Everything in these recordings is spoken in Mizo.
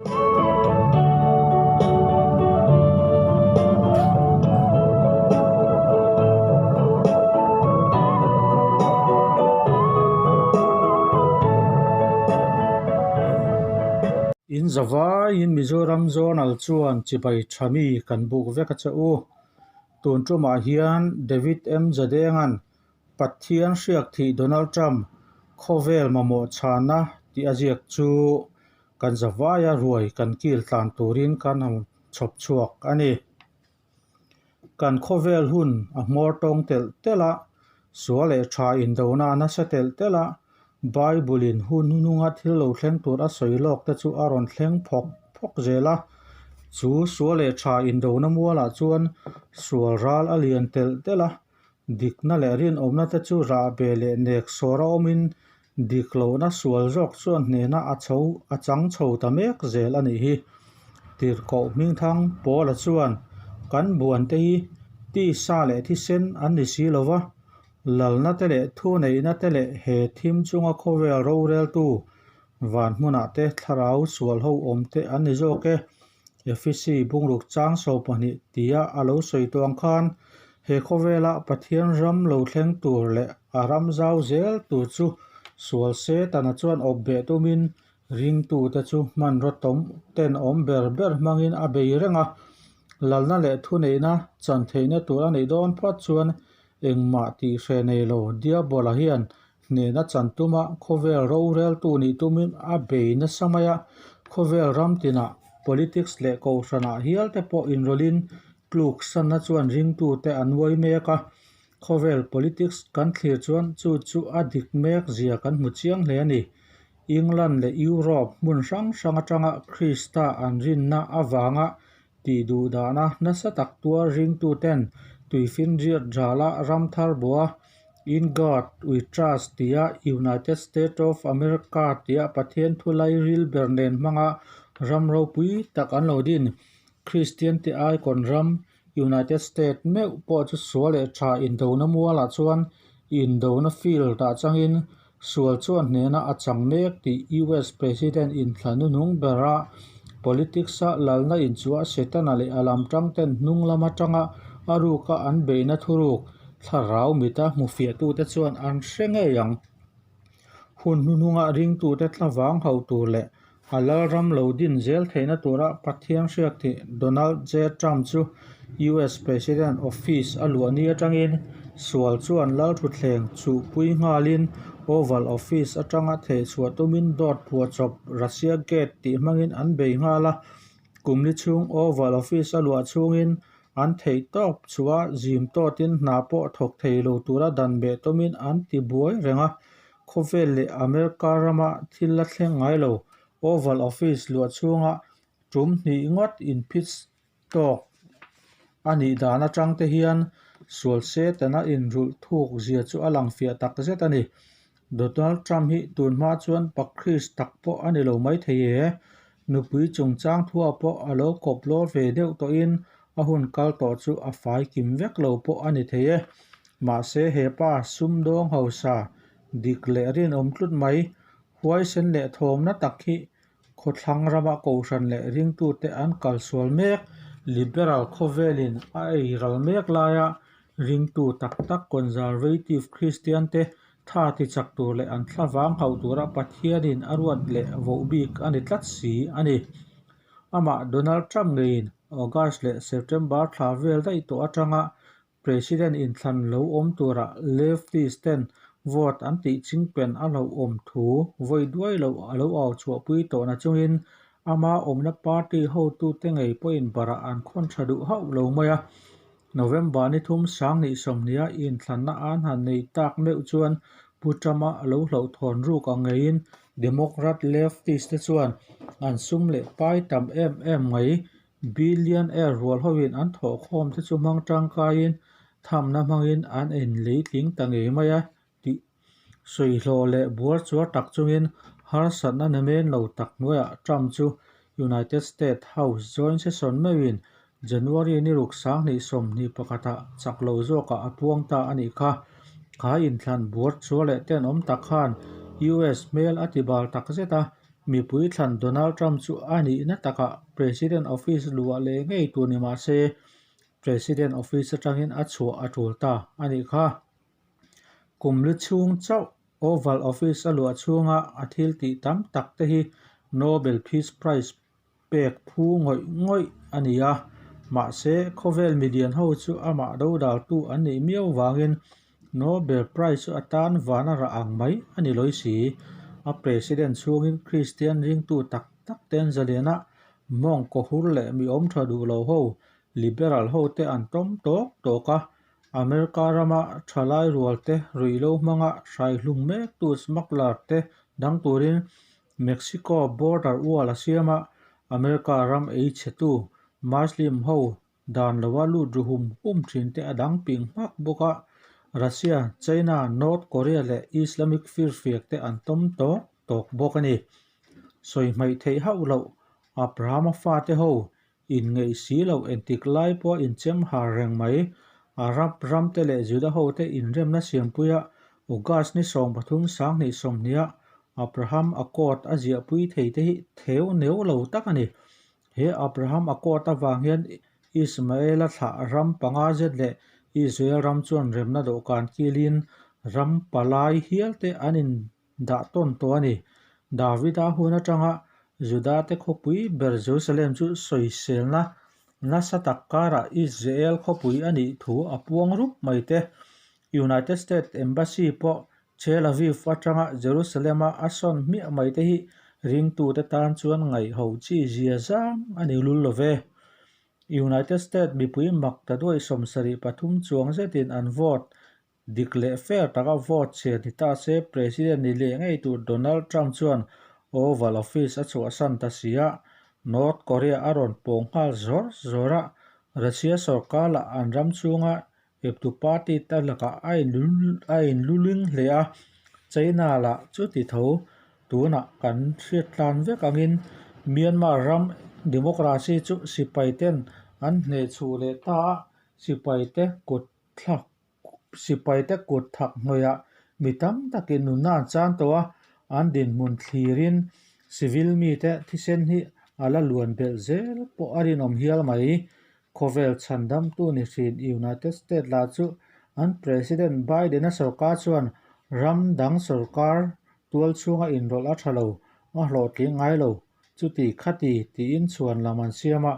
In zavaiin Mizoram Zonal chuan chibai tha mi kan buk vek a che u. Tun tumah hian David M Zadenga'n Pathian hriak thih Donald Trump khawvel mamawh chhana tih a ziak chu kan zavaia ruai kan kil tlan turin kan han chhawp chhuak a ni. Kan khawvel hun a hmawr tawng telh telh a, sual leh tha indona a nasa telh telh a, Bible-in hun hnunga thil lo thleng tur a sawi lawk te chu a rawn thleng phawk phawk zel a. Chu sual leh tha indona mualah chuan sual ral a lian telh telh a, Dikna leh rinawmna te chu rahbe leh nek sawr a awmin dik lohna sual zawk chuan hnehna a chho a chang chho ta mek zel a nih hi. Tirhkoh Hmingthang Paula chuan kan buan te hi tisa leh thisen an ni si lo va, lalna te leh thuneihna te leh he thim chunga khawvel roreltu van hmunah te thlarau sual ho awm te an ni zawk e. Efesi bungruk chang so pahnih tia a lo sawi tawh ang khan he khawvela Pathian ram lo thleng tur leh a ram zau zel tur chu sual Setana chuan awp beh tumin ringtute chu hmanraw tawm tenawm ber ber hmangin a bei reng a. Lalna leh thuneihna chan theihna tur a neih dawn phawt chuan engmah tih hreh nei lo Diabola hian Hnehna chan tuma khawvel roreltu nih tumin a bei nasa mai a, khawvel ram tinah politics leh kohhranah hial te pawh inrawlhin tluk sanna chuan ringtute an uai mek a. Khawvel politics kan thlir chuan chu chu a dik mek zia kan hmu chiang hle a ni. England leh Europe hmun hrang hrang atanga Krista an rinna avanga Tih duh dahna nasa tak tuar ringtuten tuifinriat rala ram thar bua In God We Trust tia United States of America tia Pathian thulai ril ber nen hmanga ram ropui tak an lo din. Kristiante icon ram United States meuh pawh chu sual leh tha indona mualah chuan indona field ah changin Sual chuan hnena a chang mek tih US President inthla nunung bera politics-a lalna inchuah Setana leh a lam tangten hnung lam atanga a ruka an beihna thuruk thlarau mita hmufiahtute chuan an hre ngei ang. Hun hnuhnunga ringtute thlavang hauh tur leh A lalram lo din zel theihna tura Pathian hriak thih Donald J. Trump chu US President Office a luah ni atangin sual chuan lalthutthleng chuhpui nghalin Oval Office atanga thehchhuah tumin dawt phuahchawp Russia Gate tih hmangin an bei nghal a. Kum li chhung Oval Office a luah chhungin an theih tawp chhuah a, zim tawtin hna pawh thawk thei lo tura dan beh tumin an ti buai reng a. Khawvel leh America rama thil la thleng ngai lo, Oval Office luah chhunga tum hnih ngawt inphit tawk a nih dan atang te hian sual Setana inrulh thuk zia chu a lang fiah tak zet a ni. Donald Trump hi tun hma chuan Pakhrist tak pawh a ni lo maithei e. Nupui chungchang thuah pawh a lo kawp lawr ve deuh tawhin a hun kal tawh chu a fai kim vek lo pawh a ni thei e. Mahse he pa sumdawng hausa dik leh rinawm tlut mai, huaisen leh thawmna tak hi khawthlang rama kohhran leh ringtute an kalsual mek, liberal khawvelin a ei ral mek laia ringtu tak tak conservative Kristian te tha tichak tur leh an thlavang hauh tura Pathianin a ruat leh voh bik a ni tlat si a ni. Amah Donald Trump ngeiin August leh September thla vel daih tawh atanga President inthlan lo awm tura leftist ten vote an tih chingpen a hlauhawm thu vawi duai lo a lo au chhuahpui tawh na chungin ama awmna party hotute ngei pawhin barah an khawn tha duh hauh lo mai a. November ni thum sanghnih sawmhniha inthlanna an han nei tak meuh chuan Pu Trump-a a lo hlauhthawn ruk ang ngeiin Democrat leftist te chuan an sum leh pai tam em em mai Billionaire rual hoin an thawhkhawm te chu hmang tangkaiin thamna hmangin an inleitling ta ngei mai a tih sawi hlawh leh buar chuar tak chungin harsatna namen lo tak hnuaiah Trump chu United States House Joint Session meuhin January ni ruk sanghnih sawmhnih pakhatah chak lo zawkah a puang ta a nih kha. Kha inthlan buar chuar leh tenawm tak khan US hmel a ti bal tak zet a. Mipui thlan Donald Trump chu a nihna takah President office luah leh ngei tur ni mah se, President office atangin a chhuah a tul ta a nih kha. Kum li chhung chauh Oval Office a luah chhunga a thil tih tam tak te hi Nobel Peace Prize pek phu ngawih ngawih a ni a, mahse khawvel milian ho chu amah dodaltu an nih miau vangin Nobel Prize chu a tan van a rah ang mai a ni lawi si. A president chhungin Kristian ringtu tak tak ten zaliana mawng kawhur leh mi awm tha duh lo ho, liberal ho te an tawm tawk tawk a, America rama thalai rual te ruihlo hmanga hraihlum mektu smuggler te dang turin Mexico border wall a siam a, America ram ei chhetu Muslim ho dan loa lut ru hum hum thin te a dang ping hmak bawk a, Russia, China, North Korea leh Islamic firfiak te an tawm tawk tawk bawk a ni. Sawi hmaih theih hauh loh Abraham-a fate ho Inngeih si loh entik lai pawh inchem har reng mai. Arab ramte leh Juda hote inremna siampuia August ni 13 2020 ah Abraham Accord a ziahpui thei te hi theu neu lo tak a ni. He Abraham Accord avang hian Ismaela thlah ram panga zet leh Israel ram chuan remna dawhkan kilin ram palai hial te an in dah tawn tawh a ni. Davida hun atanga Judate khawpui ber Jerusalem chu sawiselna nasa tak karah Israel khawpui a nih thu a puang rup mai te. United States Embassy pawh Tel Aviv atanga Jerusalem-a a sawn hmiah mai te hi ringtute tan chuan ngaihho chi zia zang a ni lul lo ve. United States mipui mak ta duai 73 chuang zetin an vote Dik leh fair taka vote chhe ni ta se President ni leh ngei tur Donald Trump chuan Oval Office a chhuahsan ta si a, North Korea a rawn pawng nghal zawr zawr a, Russia sorkar lah an ram chhunga eptu party te lakah a inluling hle a, China lah chuti tho tunah kan hriat tlan vek angin Myanmar ram democracy chu sipai ten an hnehchhuh leh ta a, sipai te kut thlak Sipaite kut thak hnuaiah mi tam takin nunna an chan tawh a, an dinhmun thlirin civil mite thisen hi a la luan belh zel pawh a rinawm hial mai. Khawvel chhandamtu ni hrin United States lah chu an President Biden-a sorkar chuan ram dang sorkar tual chhunga inrawlh a tha lo, a hlawhtling ngai lo, chuti khati tiin chhuan lam an siam a,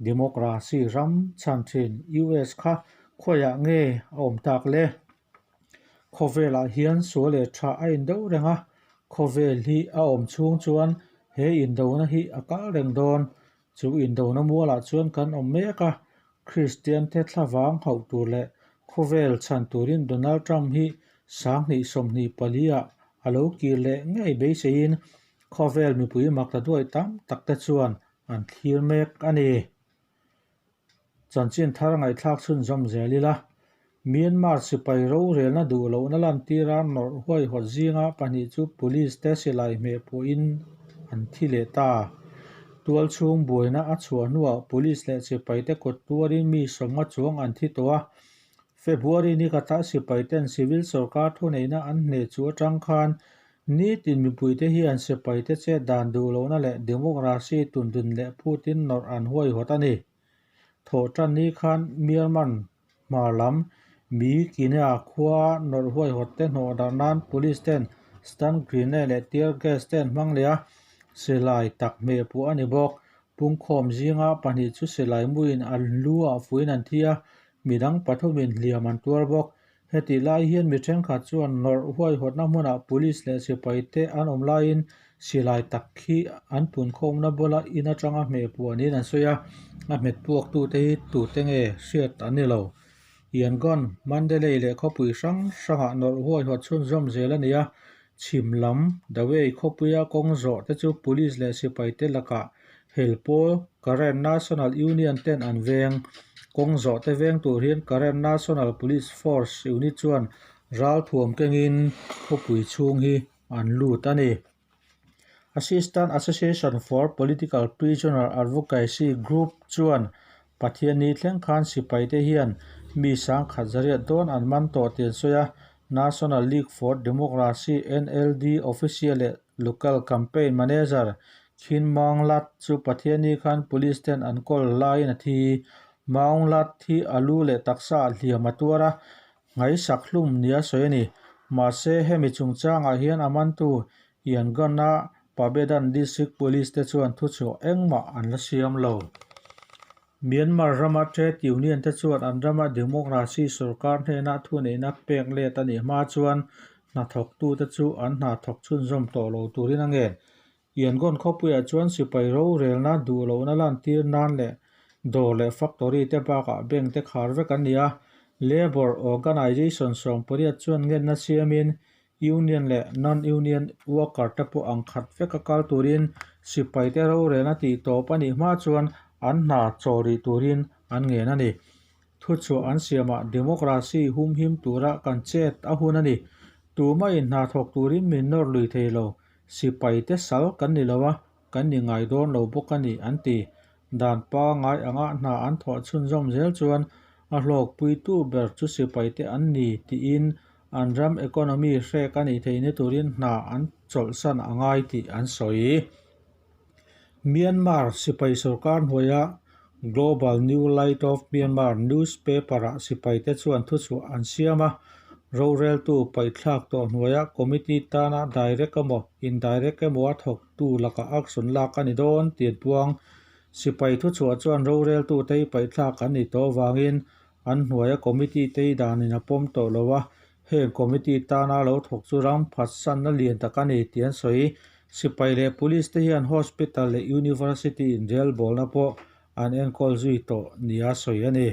Democracy ram chhan thin US kha khawiah nge a awm tak le? Khawvelah hian sual leh tha a indo reng a, khawvel hi a awm chhung chuan he indona hi a kal reng dawn. Chu indona mualah chuan kan awm mek a, Kristian te thlavang hauh tur leh khawvel chhan turin Donald Trump hi 2024 ah a lo kir leh ngei beiseiin khawvel mipui makta duai tam tak te chuan An thlir mek a ni. Chanchin thar ngaihthlak chhunzawm zel ila, Myanmar sipai rorelna duh lohna lantira nawrh huaihawt zinga pahnih chu police te silai hmeh pawhin an thi leh ta. Tualchhung buaina a chhuah hnuah police leh sipaite kut tuarin mi sawmnga chuang an thi tawh a. February ni khatah sipaiten civil sorkar thuneihna an hneh chu atang khan Nitin mipuite hian sipaite chet dan duh lohna leh democracy tundun leh phutin nawrh an huaihawt a ni. Thawhtan ni khan Myanmar hmar lam Mi Kinea khua nawrh huaihawt te hnawh darh nan police ten stun grenade leh tear gas te an hmang leh a, silai tak hmeh puah a ni bawk. Pungkhawm zinga pahnih chu silai muin an lu ah fuiin an thi a, midang pathumin hliam an tuar bawk. Hetih lai hian mi thenkhat chuan nawrh huaihawtna hmunah police leh sipai te an awm laiin silai tak hi an punkhawmna bula in atanga hmeh puah niin an sawi a, a hmet puaktute hi tute nge hriat an ni lo. Yangon, Mandalay leh khawpui hrang hrangah nawrh huaihawt chhunzawm zel a ni a, chhim lam Dawei khawpuia kawng zawh te chu police leh sipai te lakah Hel pawl Karen National Union ten an veng. Kawng zawh te veng tur hian Karen National Police Force unit chuan ralthuam kengin khawpui chhung hi an lut a ni. Assistant Association for Political Prisoner Advocacy Group chuan Pathianni thleng khan sipai te hian mi sangkhat zariat dawn an man tawh tih an sawi a, National League for Democracy, NLD, official leh. Local Campaign Manager Khin Maung Lat chu Pathianni khan Police ten an kawl laiin a thi. Maung Lat hi a lu leh taksa ah hliam a tuar a, nghaisak hlum nia sawi a ni. Mahse, hemi chungchangah hian a mantu Yangon-a Pabedan District Police te chuan thuchhuah engmah an la siam lo. Myanmar rama Trade Union te chuan an rama democracy sorkar hnena thuneihna pek let a nih hma chuan hnathawktute chu an hna thawk chhunzawm tawh lo turin a ngen. Yangon khawpuiah chuan sipai rorelna duh lohna lantir nan leh dawr leh factory te bakah bank te khar vek an ni a. Labour Organisation 18 chuan ngenna siamin Union leh non-union worker te pawh ang khat veka kal turin sipai te rorelna tih tawp a nih hma chuan an hna chaw rih turin an ngen a ni. Thuchhuah an siamah democracy humhim tura kan chet a hun a ni. Tumahin hna thawk turin min nawr lui thei lo. Sipai te sal kan ni lo a, kan ni ngai dawn lo bawk a ni, an ti. Dan pangngai anga hna an thawh chhunzawm zel chuan a hlawkpuitu ber chu sipai te an ni tiin an ram economy hrek a nih theihna turin hna an chawlhsan a ngai tih an sawi. Myanmar sipai sorkar hnuaia Global New Light of Myanmar newspaper-ah sipaite chuan thuchhuah an siam a, roreltu paihthlak tawh hnuaia committee tana direct emaw indirect emaw a thawktu lakah action lak a ni dawn tih an puang. Sipai thuchhuah chuan roreltute hi paihthlak an nih tawh avangin An hnuaia committee te hi danin a pawm tawh lo a, heng committee tana lo thawk chu ram phatsanna lian tak a ni tih an sawi. Sipai leh police te hian hospital leh university inrelbawlna pawh an enkawl zui tawh nia sawi a ni.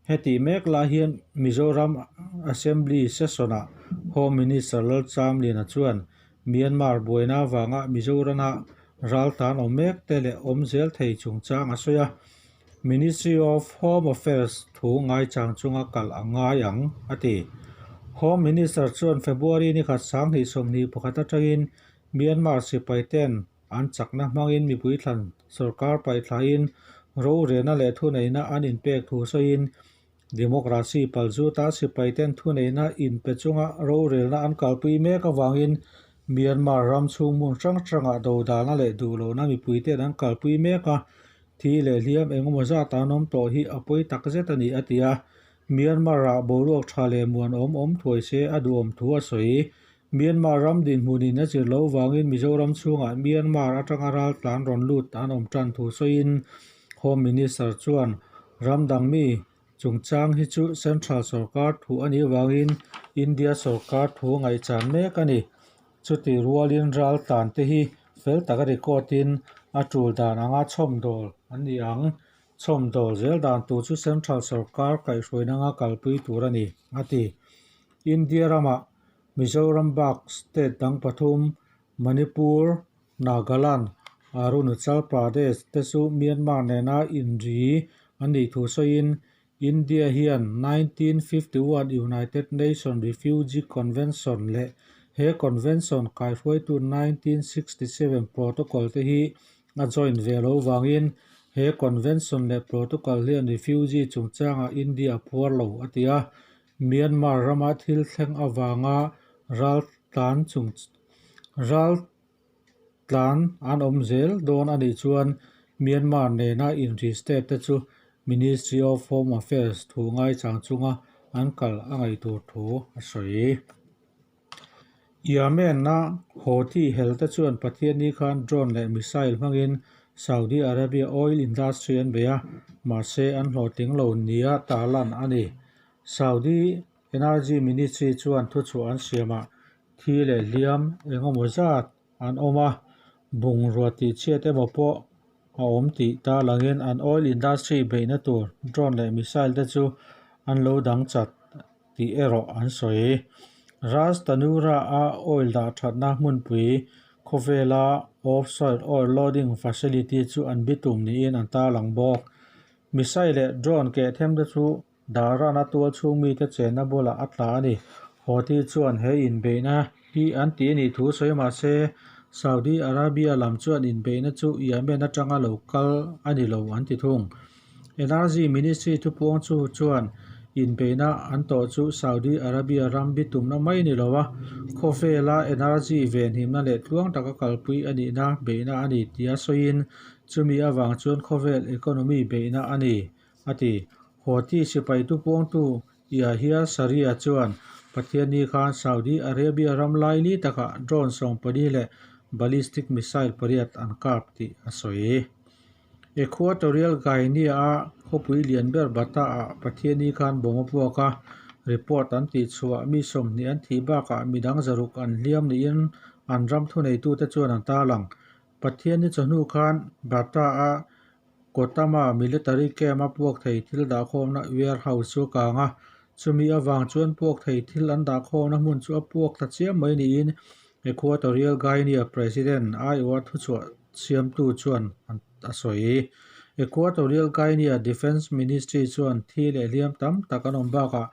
Hetih mek lai hian Mizoram Assembly session-ah Home Minister Lalchamliana chuan Myanmar buaina avanga Mizorana raltlan awm mek te leh awm zel thei chungchang a sawi a. Ministry of Home Affairs thu ngaichang chunga kal a ngai ang, a ti. Home Minister chuan February ni khat 2021 atangin Myanmar sipai ten an chakna hmangin mipui thlan sorkar paihthlain rorelna leh thuneihna an inpek thu sawiin Democracy palzuta sipai ten thuneihna inpe chunga rorelna an kalpui mek avangin Myanmar ram chhung hmun hrang hrangah dodalna leh duhlohna mipui ten an kalpui mek a, Thi leh hliam engemaw zat an awm tawh hi a pawi tak zet a ni, a ti a. Myanmar-ah boruak tha leh muan awm awm thuai se a duhawm thu a sawi. Myanmar ram dinhmunin a zir loh vangin Mizoram chhungah Myanmar atanga raltlan rawn lut an awm tan thu sawiin Home Minister chuan ram dang mi chungchang hi chu Central sorkar thu a nih vangin India sorkar thu ngaihchan mek a ni. Chutih rualin raltlan te hi fel taka record in a tul dan anga chhawmdawl an ni ang. Chhawmdawl zel dan tur chu Central sorkar kaihhruaina anga kalpui tur a ni, a ti. India ramah Mizoram bak state dang pathum, Manipur, Nagaland, Arunachal Pradesh te chu Myanmar nena inri an nih thu sawiin India hian 1951 United Nations Refugee Convention leh he convention kaihruaitu 1967 Protocol te hi a join ve lo vangin he convention leh protocol hian refugee chungchangah India a phuar lo a ti a. Myanmar rama thil thleng avanga raltlan chung ral Tlan an awm zel dawn a nih chuan Myanmar nena inri state te chu Ministry of Home Affairs thu ngaichang chunga an kal a ngaih tur thu a sawi. Yemen-a Houthi helte chuan Pathianni khan drone leh missile hmangin Saudi Arabia oil industry an bei a, mahse an hlawhtling lo nia tarlan a ni. Saudi Energy Ministry chuan thuchhuah an siamah Thi leh hliam engemaw zat an awm a, bungrua tih chhiat emaw pawh a awm tih tarlangin an oil industry beihna tur drone leh missile te chu an lo dang chat tih erawh an sawi. Ras Tanura-a oil dah thatna hmunpui khawvela offshore oil loading facility chu an bitum niin an tarlang bawk. Missile leh drone keh them te chu Darana tual chhung mite chenna bulah a tla a ni. Houthi chuan he inbeihna hi an ti a nih thu sawi mah se, Saudi Arabia lam chuan inbeihna chu Yemen atanga lo kal a ni lo an ti thung. Energy Ministry thupuang chu chuan Inbeihna an tawh chu Saudi Arabia ram bitumna mai ni lo a, khawvela energy venhimna leh tluang taka kalpui a nihna beihna a ni tia sawiin chumi avang chuan khawvel economy beihna a ni, a ti. Houthi sipai tupuangtu Yahya Sarea chuan Pathianni khan Saudi Arabia ram laili takah drone 14 leh ballistic missile pariat an kap tih a sawi. Equatorial Guinea-a khawpui lian ber Bata-ah Pathianni khan bomb a puak a, report an tihchhuah mi 20 an thih bakah midang zaruk an hliam niin an ram thuneitute chuan an tarlang. Pathianni chawhnu khan Bata-a Kotama military camp-a puak thei thil dahkhawmna warehouse chu a kang a, chumi avang chuan puak thei thil an dahkhawmna hmun chu a puak ta chiam mai niin Equatorial Guinea President aiawha thuchhuah siamtu chuan a sawi. Equatorial Guinea Defence Ministry chuan thi leh hliam tam tak an awm bakah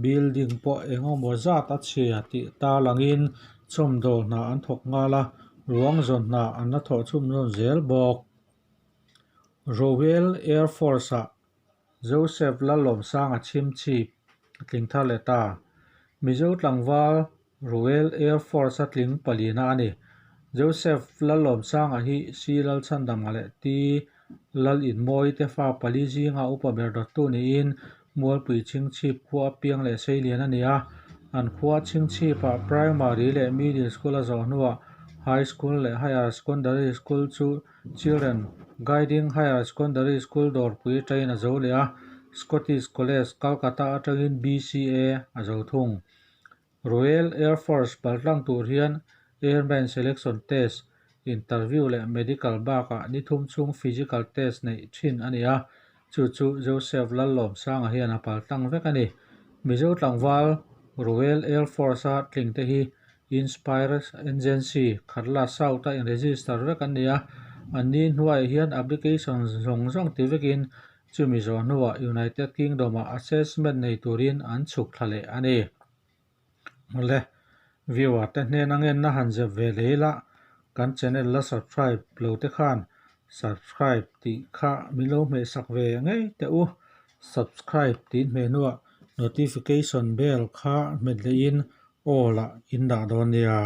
building pawh eng emaw zat a chhia tih tarlangin chawmdawl hna an thawk nghal a, ruang zawn hna an la thawh chhunzawm zel bawk. Royal Air Force-ah Joseph Lalawmsanga chhimchhip a tling thar leh ta. Mizo tlangval Royal Air Force a tling palina a ni. Joseph Lalawmsanga hi Si Lalchhandama leh T Lalinmawi te fa pali zinga upa ber dawttu niin Mualpui Chhingchhip khua apiang leh Seilian a ni a. An khua Chhingchhipah Primary leh Middle School a zawh hnuah High School leh Higher Secondary School chu Children Guiding Higher Secondary School dawrpui atangin a zo leh a, Scottish College, Calcutta atangin BCA a zo thung. Royal Air Force paltlang tur hian Airman Selection Test, Interview leh Medical bakah ni thum chhung Physical Test neih thin a ni a, chu chu Joseph Lallawmsanga hian a paltlang vek a ni. Mizo tlangval Royal Air Force-a tlingte hi Inspire Agency, Khatla South-a in-register vek an ni a, an ni hnuaiah hian application zawng zawng ti vekin chumi zawh hnuah United Kingdom-ah assessment nei turin an chhuk thla leh a ni. Mawle, viewer te hnena ngenna han zep ve leh ila, kan channel la subscribe lo te khan subscribe tih kha min lo hmehsak ve ngei teh u. Subscribe tih hmeh hnuah notification bell kha hmet lehin Aw lah in dah dawn nia.